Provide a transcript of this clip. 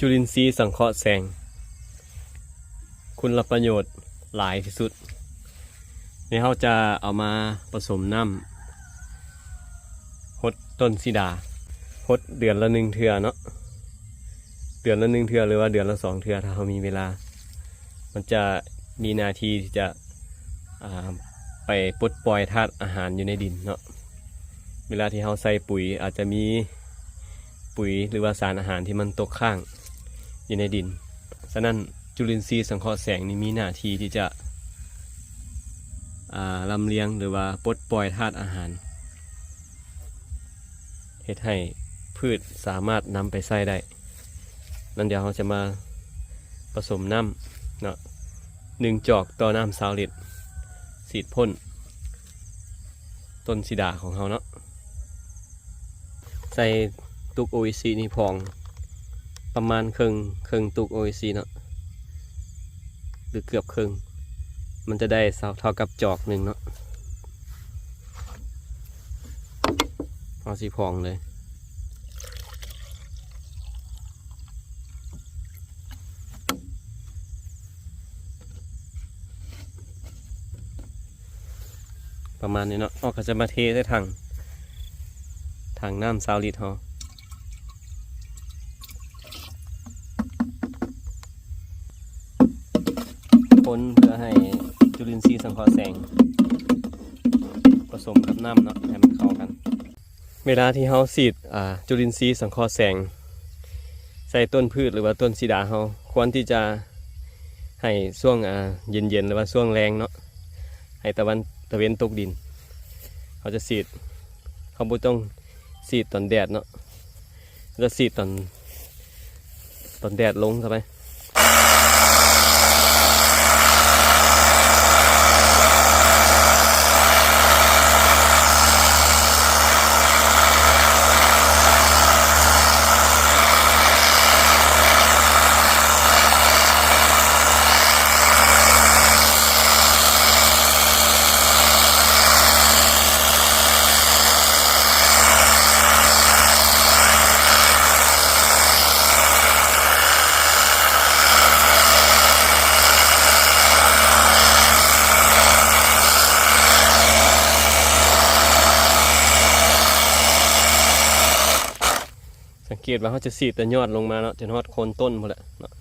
ຈຸລິນຊີສັງເຄາະແສງ ຄຸນລະປະໂຫຍດຫຼາຍທີ່ສຸດ. ນີ້ເຮົາຈະເອົາມາປະສົມນ້ຳຫົດຕົ້ນສີດາ ຫົດເດືອນລະໜຶ່ງເທື່ອເນາະ, ເດືອນລະໜຶ່ງເທື່ອ ຫຼືວ່າເດືອນລະສອງເທື່ອ ຖ້າເຮົາມີເວລາ. ມັນຈະມີໜ້າທີ່ທີ່ຈະ ອ່າ ໄປປົດປ່ອຍທາດອາຫານຢູ່ໃນດິນເນາະ. ເວລາທີ່ເຮົາໃສ່ປຸຍ ອາດຈະມີປຸຍ ຫຼືວ່າສານອາຫານທີ່ມັນຕົກຄ້າງຢູ່ໃນດິນ. ສະນັ້ນ ຈຸລິນຊີສັງເຄາະແສງນີ້ມີໜ້າທີ່ທີ່ຈະ ອ່າ ລຳລຽງ ຫຼືວ່າປົດປ່ອຍທາດອາຫານ ເຮັດໃຫ້ພືດສາມາດນຳໄປໃຊ້ໄດ້. ນັ້ນດຽວເຮົາຈະມາປະສົມນ້ຳເນາະ ໜຶ່ງຈອກຕໍ່ນ້ຳຊາວລິດ ສີດພົ້ນຕົ້ນສີດາຂອງເຮົາເນາະ. ໃສ່ຕຸກໂອອິຊິນີ້ພອງ ປະມານເຄິ່ງ ເຄິ່ງຕຸກໂອອິຊິເນາະ ຫຼືເກືອບເຄິ່ງ ມັນຈະໄດ້ເທົ່າກັບຈອກໜຶ່ງເນາະ. ເອົາສີພອງເລີຍ ປະມານນີ້ເນາະ. ເຮົາກະຈະມາເທໃສ່ຖັງ ຖັງນ້ຳຊາວລິດເຮົາ ຄົນເພື່ອໃຫ້ຈຸລິນຊີສັງເຄາະແສງປະສົມກັບນ້ຳເນາະ ໃຫ້ມັນເຂົ້າກັນ. ເວລາທີ່ເຮົາສີດ ອ່າ ຈຸລິນຊີສັງເຄາະແສງໃສ່ຕົ້ນພືດ ຫຼືວ່າຕົ້ນສີດາເຮົາ ຄວນທີ່ຈະໃຫ້ຊ່ວງ ອ່າ ເຢັນໆ ຫຼືວ່າຊ່ວງແລງເນາະ ໃຫ້ຕາເວັນ ຕາເວັນຕົກດິນ ເຮົາຈະສີດ. ເຮົາບໍ່ຕ້ອງສີດຕອນແດດເນາະ ເຮົາຈະສີດຕອນ ຕອນແດດລົງຊະໄປ. ສັງເກດວ່າເຮົາຈະສີດແຕ່ຍອດລົງມາເນາະ ຈົນຮອດໂຄນຕົ້ນພຸ້ນແຫຼະເນາະ.